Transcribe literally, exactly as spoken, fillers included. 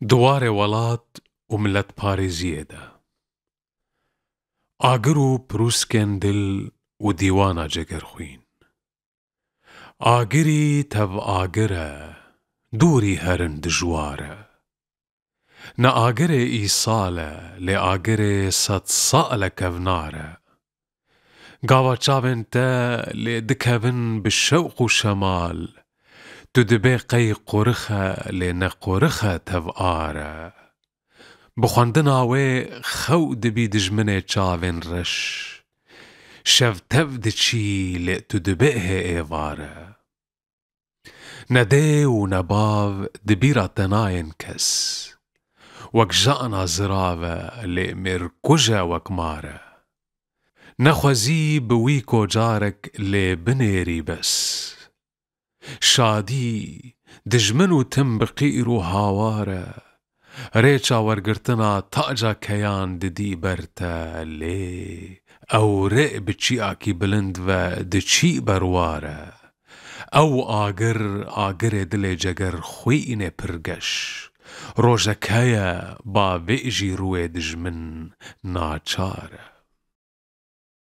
Di warê welat û miletparêziyê de. Agir û pirûskên dil û dîwana cegerxwîn. Agirî tev agir e, dûrî herin dijwar e. Ne agirê îsal e, lê agirê sed sal e kevnar e. Gava çavên te lê dikevin bi şewq û şemal. Tu dibê qey qorix e, lê ne qorix e, tev ar e. Bi xwendina wê xew dibî dijminê çavên reş. Şev tev diçî, lê tu dibê hê êvar e. Ne dê û ne bav di bîra te nayên kes. Wek jana zirav e, lê mêrkuj e wek mar e. Nexwezî bi wî kocarek lê binêrî bes. Şadî, dijmin û tim bi qîr û hawar e. Rêça wergirtina taca keyan didî ber te lê. Ew rê bi çiyakî bilind ve diçî berwar e. Ew agir, agirê dilê cegerxwînê pirgeş. Rojek heye, ba vê jî rûyê dijmin naçar e.